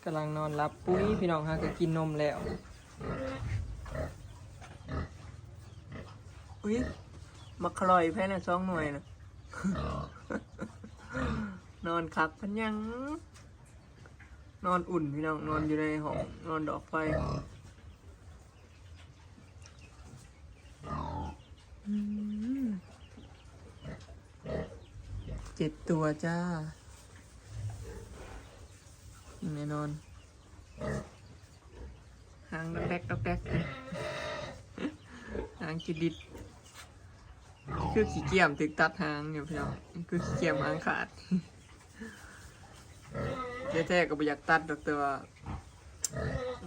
ກຳລັງນອນຫຼັບປຸ້ຍພີ່ນ້ອງ ຫາກໍກິນນົມແລ້ວ. ອຸ້ຍ ໝາກຂະຫຼອຍໃຜນະ ສອງໜ່ວຍນະ. ນອນຄັກປານຫຍັງ ນອນອຸ່ນພີ່ນ້ອງ ນອນຢູ່ໃນຫ້ອງນອນດອກໄຟ. ອືມ ເຈັດຕົວຈ້າ ແນ່ນອນ ຫາງດອກແດກດອກແດກ ຫາງຈິດດິດ ຄືຂີ້ກ້ຽມຖືກຕັດຫາງຢູ່ພີ່ນ້ອງ ຄືຂີ້ກ້ຽມຫາງຂາດ. ແທ້ໆກໍບໍ່ຢາກຕັດດອກ ແຕ່ວ່າ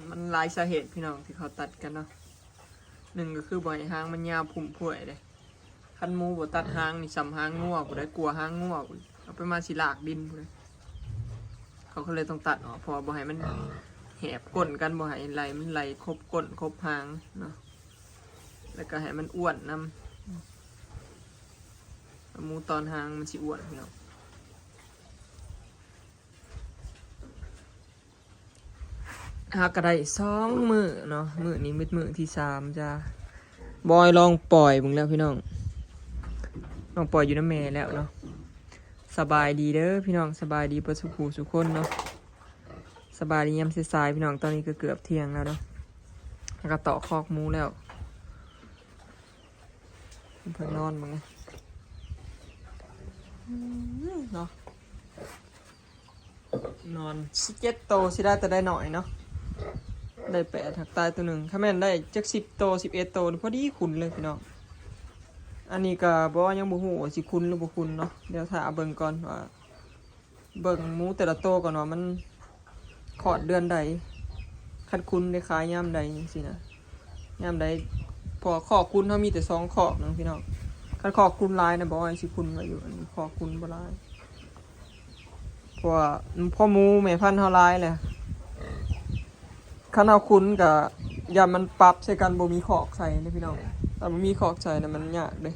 ມັນຫຼາຍສາເຫດພີ່ນ້ອງທີ່ເຂົາຕັດກັນເນາະ. ໜຶ່ງກໍຄືບໍ່ໃຫ້ຫາງມັນຍາວຟຸມພວຍເດ້. ຄັນໝູບໍ່ຕັດຫາງນີ້ສ່ຳຫາງງົວພຸ້ນໃດ໋ ກວ່າຫາງງົວພຸ້ນ ເອົາໄປມາຊິລາກດິນພຸ້ນໃດ໋. ເຂົາກໍເລີຍຕ້ອງຕັດອອກ ເພາະວ່າບໍ່ໃຫ້ມັນແຫບກົ້ນກັນ ບໍ່ໃຫ້ໄລ່ ມັນໄລ່ຄົບກົ້ນຄົບຫາງເນາະ ແລ້ວກໍໃຫ້ມັນອ້ວນນຳ. ໝູຕອນຫາງມັນຊິອ້ວນພີ່ນ້ອງ. ຫາກໍໄດ້ສອງມື້ເນາະ ມື້ນີ້ເປັນມື້ທີສາມຈ້າ. ບອຍລອງປ່ອຍເບິ່ງແລ້ວພີ່ນ້ອງ ລອງປ່ອຍຢູ່ນຳແມ່ແລ້ວເນາະ. ສະບາຍດີເດີພີ່ນ້ອງ ສະບາຍດີເບິດສູ່ຜູ້ສູ່ຄົນເນາະ ສະບາຍດີຍາມສາຍໆພີ່ນ້ອງ. ຕອນນີ້ກໍເກືອບທ່ຽງແລ້ວເນາະ ເຮົາກໍຕອກຄອກໝູແລ້ວ. ເພິ່ນນອນເບິ່ງເນາະ ນອນສິບເຈັດໂຕ ຊິໄດ້ແຕ່ໄດ້ໜ້ອຍເນາະ ໄດ້ແປດ ຫາກຕາຍໂຕໜຶ່ງ. ຄັນແມ່ນໄດ້ຈັກສິບໂຕ ສິບເອັດໂຕນີ້ ພໍດີຂຸນເລີຍພີ່ນ້ອງ. ອັນນີ້ກໍບໍ່ ຍັງບໍ່ຮູ້ວ່າຊິຂຸນຫຼືບໍ່ຂຸນເນາະ ດຽວຖ້າເບິ່ງກ່ອນວ່າ ເບິ່ງໝູແຕ່ລະໂຕກ່ອນວ່າມັນຄອດເດືອນໃດ ຄັນຂຸນໄດ້ຂາຍຍາມໃດຈັ່ງຊີ້ນະ ຍາມໃດ. ເພາະວ່າຄອກຂຸນເຮົາມີແຕ່ສອງຄອກເນາະພີ່ນ້ອງ ຄັນຄອກຂຸນຫຼາຍນະ ບອຍຊິຂຸນໄວ້ຢູ່ ອັນນີ້ຄອກຂຸນບໍ່ຫຼາຍ ເພາະວ່າ ເພາະໝູແມ່ພັນເຮົາຫຼາຍແຫຼະ. ຄັນເຮົາຂຸນກະຢ້ານມັນປັບໃສ່ກັນ ບໍ່ມີຄອກໃສ່ເດ້ພີ່ນ້ອງ ຖ້າບໍ່ມີຄອກໃສ່ນະ ມັນຍາກເດ້.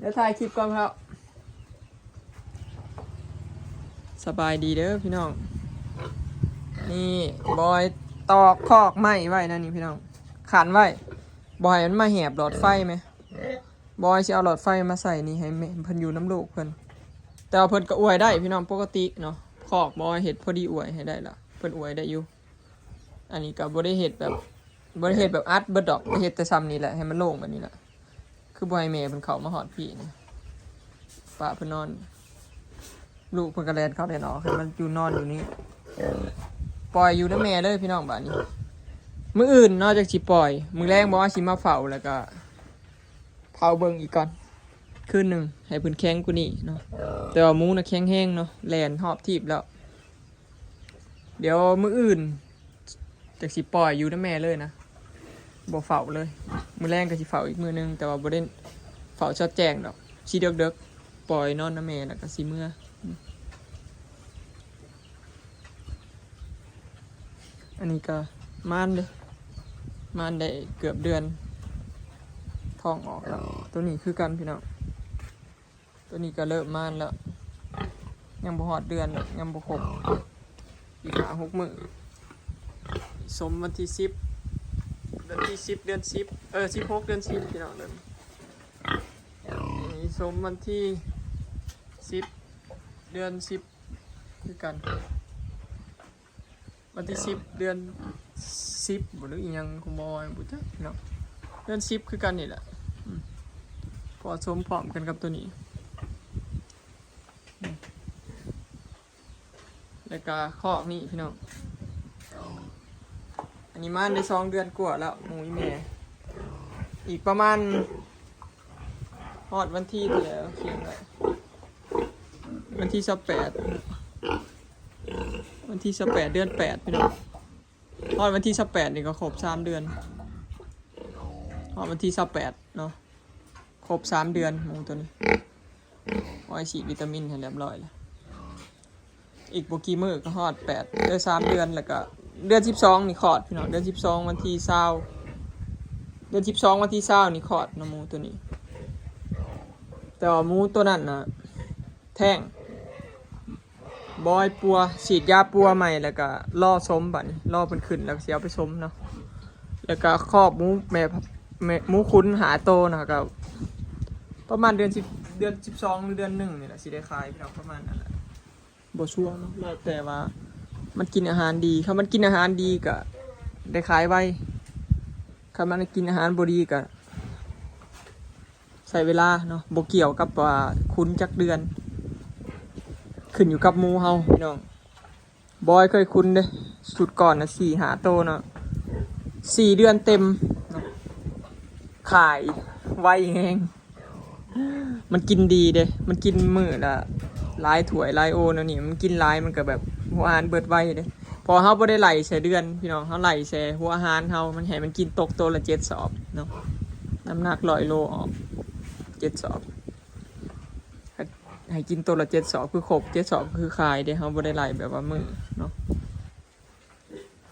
ດຽວຖ່າຍຄລິບກ່ອນເພາະ ສະບາຍດີເດີພີ່ນ້ອງ. ນີ້ບອຍຕອກຄອກໄມ້ໄວ້ນະນີ້ພີ່ນ້ອງ ຂັນໄວ້ ບໍ່ໃຫ້ມັນມາແຫບຫຼອດໄຟແມ. ບອຍຊິເອົາຫຼອດໄຟມາໃສ່ນີ້ໃຫ້ແມ່ເພິ່ນຢູ່ນຳລູກເພິ່ນ ແຕ່ວ່າເພິ່ນກໍອວຍໄດ້ພີ່ນ້ອງ ປົກກະຕິເນາະ. ຄອກບອຍເຮັດພໍດີອວຍໃຫ້ໄດ້ລະ ເພິ່ນອວຍໄດ້ຢູ່. ອັນນີ້ກໍບໍ່ໄດ້ເຮັດແບບ ບໍ່ໄດ້ເຮັດແບບອັດເບິດດອກ ເຮັດແຕ່ຊ່ຳນີ້ແຫຼະ ໃຫ້ມັນໂລ່ງແບບນີ້ແຫຼະ. ຄືບໍ່ໃຫ້ແມ່ເພິ່ນເຂົ້າມາຮອດພີ້ນະ ປະເພິ່ນນອນ ລູກເພິ່ນກໍແລ່ນເຂົ້າແລ່ນອອກ ໃຫ້ມັນຢູ່ນອນຢູ່ນີ້. ປ່ອຍຢູ່ນຳແມ່ເລີຍພີ່ນ້ອງ ບາດນີ້ ມື້ອື່ນເນາະ ຈັ່ງຊິປ່ອຍ. ມື້ແລງບອຍຊິມາເຝົ້າ ແລ້ວກໍເຝົ້າເບິ່ງອີກກ່ອນ ຄືນໜຶ່ງ ໃຫ້ເພິ່ນແຂງກວ່ານີ້ເນາະ. ແຕ່ວ່າໝູນະແຂງແຮງເນາະ ແລ່ນຮອບທີບແລ້ວ. ດຽວມື້ອື່ນຈັກຊິປ່ອຍຢູ່ນຳແມ່ເລີຍນະ ບໍ່ເຝົ້າເລີຍ. ມື້ແລງກໍຊິເຝົ້າອີກມື້ໜຶ່ງ ແຕ່ວ່າບໍ່ໄດ້ເຝົ້າຊອດແຈ້ງດອກ ຊິເດິກໆ ປ່ອຍນອນນຳແມ່ ແລ້ວກໍຊິເມືອ. ອັນນີ້ກໍມານເດ້ ມານໄດ້ເກືອບເດືອນ ທ້ອງອອກແລ້ວ. ໂຕນີ້ຄືກັນພີ່ນ້ອງ ໂຕນີ້ກໍເລີ່ມມານແລ້ວ ຍັງບໍ່ຮອດເດືອນດອກ ຍັງບໍ່ຄົບ ອີກຫ້າຫົກມື້. ສົມວັນທີສິບ ເດືອນທີສິບ ເດືອນສິບ ເອີ ສິບຫົກ ເດືອນສິບ ພີ່ນ້ອງເດີ. ນີ້ສົມວັນທີສິບ ເດືອນສິບ ຄືກັນ. ວັນທີສິບ ເດືອນສິບບໍ່ ຫຼືອີ່ຫຍັງຂອງບອຍບໍ່ຈັກເນາະ ເດືອນສິບຄືກັນນີ້ແຫຼະ. ອືມ ເພາະວ່າສົມພ້ອມກັນກັບໂຕນີ້. ອືມ ແລ້ວກະຄອກນີ້ພີ່ນ້ອງ ອັນນີ້ມາໄດ້ສອງເດືອນກວ່າແລ້ວ ໝູອີ່ແມ່. ອີກປະມານ ຮອດວັນທີເທົ່າໃດ ຂຽນໄວ້ ວັນທີຊາວແປດ ວັນທີຊາວແປດ ເດືອນແປດ ພີ່ນ້ອງ. ຮອດວັນທີຊາວແປດນີ້ກໍຄົບສາມເດືອນ ຮອດວັນທີຊາວແປດເນາະ ຄົບສາມເດືອນ ໝູໂຕນີ້. ໂອ້ຍ ສີດວິຕາມິນໃຫ້ຮຽບຮ້ອຍແລ້ວ. ອີກບໍ່ກີ່ມື້ກໍຮອດແປດ ເອີ ສາມເດືອນ ແລ້ວກໍເດືອນສິບສອງນີ້ຄອດ ພີ່ນ້ອງ. ເດືອນສິບສອງ ວັນທີຊາວ ເດືອນສິບສອງ ວັນທີຊາວນີ້ຄອດເນາະ ໝູໂຕນີ້. ແຕ່ວ່າໝູໂຕນັ້ນນະ ແທ້ງ ບອຍປົວ ສີດຢາປົວໃໝ່ ແລ້ວກໍລໍຊົມ ບາດນີ້ລໍເພິ່ນຂຶ້ນ ແລ້ວກໍຊິເອົາໄປຊົມເນາະ. ແລ້ວກໍຄອກໝູແມ່ ແມ່ໝູຂຸນຫ້າໂຕເນາະ ກໍປະມານເດືອນສິບ ເດືອນສິບສອງ ຫຼືເດືອນໜຶ່ງນີ້ແຫຼະ ຊິໄດ້ຂາຍພີ່ນ້ອງ ປະມານນັ້ນແຫຼະ. ບໍ່ຊົວເນາະ ແລ້ວແຕ່ວ່າມັນກິນອາຫານດີ ຄັນມັນກິນອາຫານດີກໍໄດ້ຂາຍໄວ ຄັນມັນກິນອາຫານບໍ່ດີກໍໃຊ້ເວລາເນາະ ບໍ່ກ່ຽວກັບວ່າຂຸນຈັກເດືອນ ຂຶ້ນຢູ່ກັບໝູເຮົາພີ່ນ້ອງ. ບອຍເຄີຍຂຸນເດ້ ຊຸດກ່ອນນະ ສີ່ຫ້າໂຕເນາະ ສີ່ເດືອນເຕັມເນາະ ຂາຍໄວແຮງ. ມັນກິນດີເດ້ ມັນກິນມື້ລະຫຼາຍຖ້ວຍຫຼາຍໂອແນວນີ້ ມັນກິນຫຼາຍມັນກໍແບບຫົວອາຫານເບິດໄວເດ້ ເພາະເຮົາບໍ່ໄດ້ໄລ່ໃສ່ເດືອນພີ່ນ້ອງ ເຮົາໄລ່ໃສ່ຫົວອາຫານເຮົາ ມັນໃຫ້ມັນກິນຕົກໂຕລະເຈັດສອບເນາະ ນ້ຳໜັກຮ້ອຍໂລອອກເຈັດສອບ ໃຫ້ ໃຫ້ກິນໂຕລະເຈັດສອບ ຄືຄົບເຈັດສອບ ຄືຂາຍເດ້ ເຮົາບໍ່ໄດ້ໄລ່ແບບວ່າມື້ເນາະ.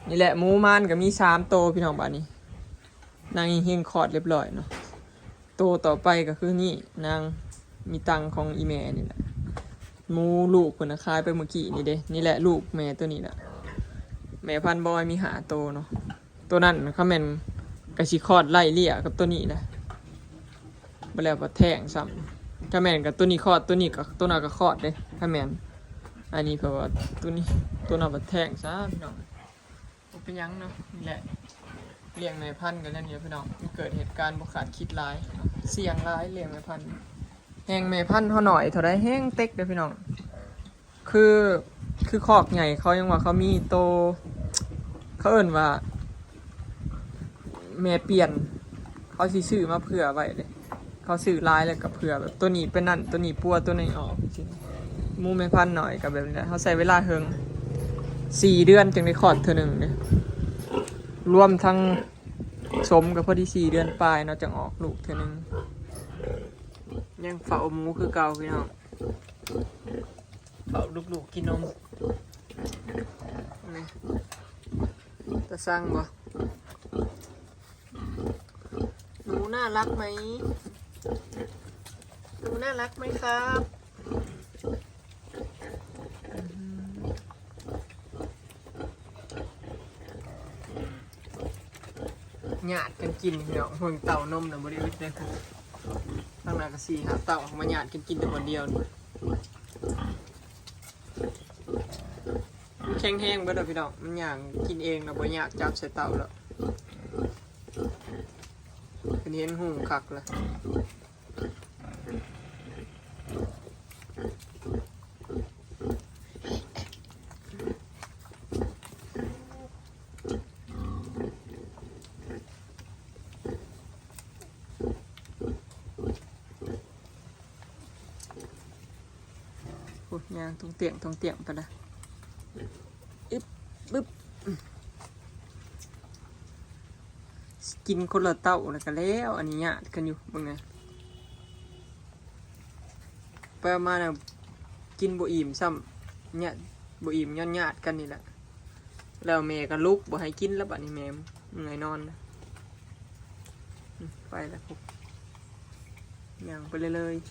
ນີ້ແຫຼະ ໝູມານກໍມີສາມໂຕພີ່ນ້ອງ ບາດນີ້ນາງເຮັງຄອດລຽບຮ້ອຍເນາະ. ໂຕຕໍ່ໄປກໍຄືນີ້ ນາງມີຕັງຂອງອີ່ແມ່ນີ້ແຫຼະ ໝູລູກເພິ່ນນະຂາຍໄປມື້ກີ້ນີ້ເດ້. ນີ້ແຫຼະລູກແມ່ໂຕນີ້ລະ ແມ່ພັນບອຍມີຫ້າໂຕເນາະ. ໂຕນັ້ນຄັນແມ່ນກໍຊິຄອດໄລ່ເລ່ຍກັບໂຕນີ້ແຫຼະ ບໍ່ແລ້ວບັດແທ້ງຊ້ຳ. ຄັນແມ່ນກໍໂຕນີ້ຄອດ ໂຕນີ້ກໍ ໂຕນັ້ນກໍຄອດເດ້ ຄັນແມ່ນ. ອັນນີ້ເພາະວ່າໂຕນີ້ ໂຕນັ້ນບັດແທ້ງຊ້ຳພີ່ນ້ອງ. ບໍ່ເປັນຫຍັງເນາະ ນີ້ແຫຼະ ລ້ຽງແມ່ພັນກໍແນວນີ້ແຫຼະພີ່ນ້ອງ ມັນເກີດເຫດການບໍ່ຄາດຄິດຫຼາຍເນາະ ສ່ຽງຫຼາຍລ້ຽງແມ່ພັນ. ແຮ່ງແມ່ພັນເຮົາໜ້ອຍເທົ່າໃດແຮ່ງເຕັກເດ້ພີ່ນ້ອງ ຄື ຄືຄອກໃຫຍ່ເຂົາຍັງວ່າເຂົາມີໂຕ ເຂົາເອີ້ນວ່າແມ່ປ່ຽນ ເຂົາຊິຊື້ມາເຜື່ອໄວ້ເດ້. ເຂົາຊື້ຫຼາຍແລ້ວກໍເຜື່ອແບບໂຕນີ້ໄປນັ້ນ ໂຕນີ້ປົວ ໂຕນີ້ອອກ ຈັ່ງຊີ້. ໝູແມ່ພັນໜ້ອຍກໍແບບນີ້ແຫຼະ ເຮົາໃຊ້ເວລາເຫິງ ສີ່ເດືອນຈຶ່ງໄດ້ຄອດເທື່ອໜຶ່ງເດ້. ລວມທັງສົມກໍພໍດີສີ່ເດືອນປາຍເນາະ ຈັ່ງອອກລູກເທື່ອໜຶ່ງ. ຍັງເຝົ້າໝູຄືເກົ່າພີ່ນ້ອງ ເຝົ້າລູກໆກິນນົມ. ນີ້ ຕາຊັງບໍ່? หนูน่ารักไหม? หนูน่ารักไหมครับ? ຫຍາດກັນກິນພີ່ນ້ອງ ເບິ່ງເຕົ້ານົມນະ ບໍ່ໄດ້ອຶດເດ້. ທາງໜ້າກໍສີ່ຫ້າເຕົ້າ ມາຫຍາດກັນກິນແຕ່ບ່ອນດຽວນີ້. ແຂງແຮງເບິດແລ້ວພີ່ນ້ອງ ມັນຍ່າງກິນເອງແລ້ວ ບໍ່ຍາກຈັບໃສ່ເຕົ້າແລ້ວ ເພິ່ນເຫັນຫຸ່ງຄັກລະ. ໂອ້ຍ ຍ່າງຕົງຕຽງຕົງຕຽງໄປລະ ອຶບ ບຶບ ກິນຄົນລະເຕົ້າແລ້ວກໍແລ້ວ. ອັນນີ້ຍາດກັນຢູ່ ເບິ່ງແດ່ ໄປເອົາມາແລ້ວກິນບໍ່ອີ່ມຊ້ຳ ຍາດ ບໍ່ອີ່ມຍ້ອນຍາດກັນນີ້ແຫຼະ. ແລ້ວແມ່ກໍລຸກບໍ່ໃຫ້ກິນແລ້ວ ບັດນີ້ແມ່ເມື່ອຍນອນ ໄປແລ້ວ ຍ່າງໄປເລື້ອຍໆ.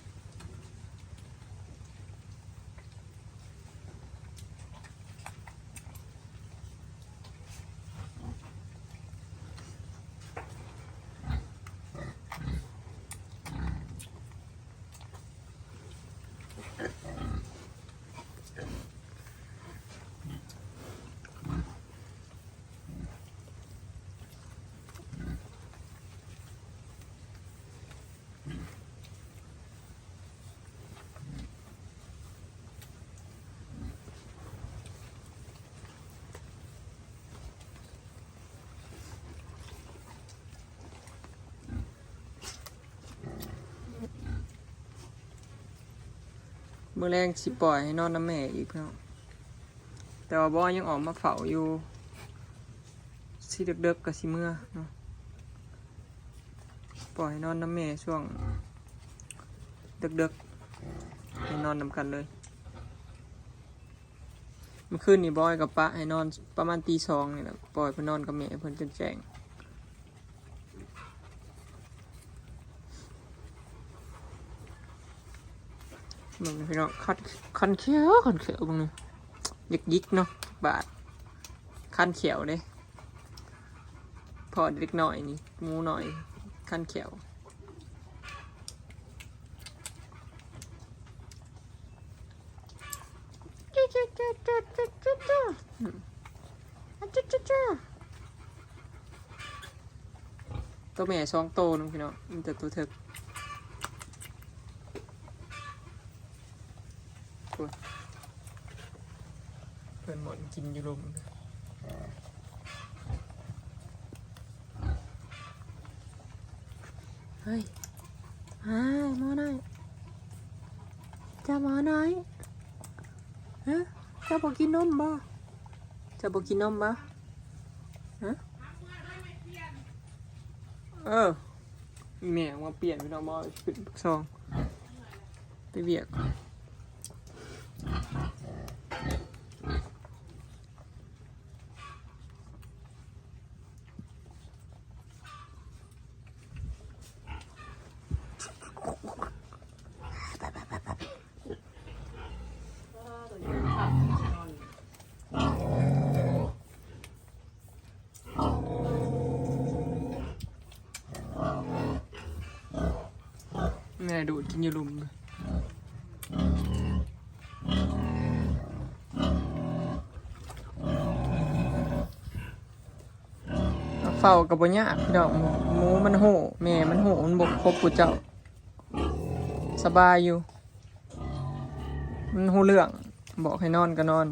ມື້ແລງຊິປ່ອຍໃຫ້ນອນນຳແມ່ອີກເນາະ ແຕ່ວ່າບອຍຍັງອອກມາເຝົ້າຢູ່ ຊິເດິກໆກໍຊິເມືອເນາະ. ປ່ອຍໃຫ້ນອນນຳແມ່ຊ່ວງເດິກໆ ໃຫ້ນອນນຳກັນເລີຍ. ເມື່ອຄືນນີ້ບອຍກໍປະໃຫ້ນອນປະມານຕີສອງນີ້ແຫຼະ ປ່ອຍເພິ່ນນອນກັບແມ່ເພິ່ນຈົນແຈ້ງ. ເບິ່ງພີ່ນ້ອງ ຄັນ ຄັນແຂ້ວ ຄັນແຂ້ວ ເບິ່ງນີ້ ຍິກໆເນາະ ບາດຄັນແຂ້ວເດ້. ພໍເດັກນ້ອຍນີ້ ໝູນ້ອຍຄັນແຂ້ວ. ໂຕແມ່ສອງໂຕໜຶ່ງພີ່ນ້ອງ ມີແຕ່ໂຕເຖິກ. ໂອ້ຍ ເພິ່ນໝົນກິນຢູ່ລຸ່ມ. ເຮີ້ຍ ເຮີ້ຍ ໝໍນ້ອຍ ເຈົ້າໝໍນ້ອຍ ເອີ ເຈົ້າບໍ່ກິນນົມບໍ່? ເຈົ້າບໍ່ກິນນົມບໍ່? ຮະ? ເອີ ອີ່ແມ່ອອກມາປ່ຽນ ພີ່ນ້ອງ ບໍ່ຂຶ້ນປາກຊ່ອງ ໄປວຽກ. ແມ່ດູດກິນຢູ່ລຸ່ມ. ເຝົ້າກໍບໍ່ຍາກພີ່ນ້ອງ ໝູມັນຮູ້ ແມ່ມັນຮູ້ ມັນບໍ່ຄົບຜູ້ເຈົ້າ ສະບາຍຢູ່ ມັນຮູ້ເລື່ອງ ບອກໃຫ້ນອນກໍນອນ.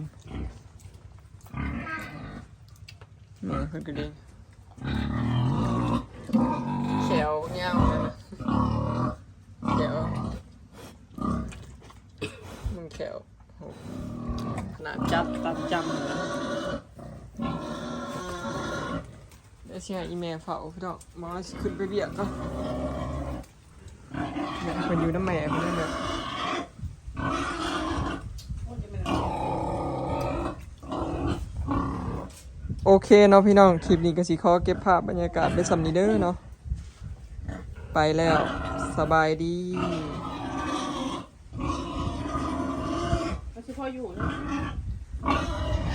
ແມ່ເພິ່ນກໍດີ ແຂ້ວຍາວນະ ແຂ້ວ ເບິ່ງແຂ້ວ ໂອ້ ຂະໜາດຈັບຕັດຈຳນະ. ດຽວຊິໃຫ້ອີ່ແມ່ເຝົ້າພີ່ນ້ອງ ໝໍຊິຂຶ້ນໄປວຽກກ່ອນ. ເພິ່ນຢູ່ນຳແມ່ເພິ່ນແຫຼະ. ໂອເຄເນາະພີ່ນ້ອງ ຄລິບນີ້ກໍຊິຂໍເກັບພາບບັນຍາກາດໄວ້ສ່ຳນີ້ເດີເນາະ. ໄປແລ້ວ ສະບາຍດີ. ມັນຊິພໍຢູ່ເນາະ ເ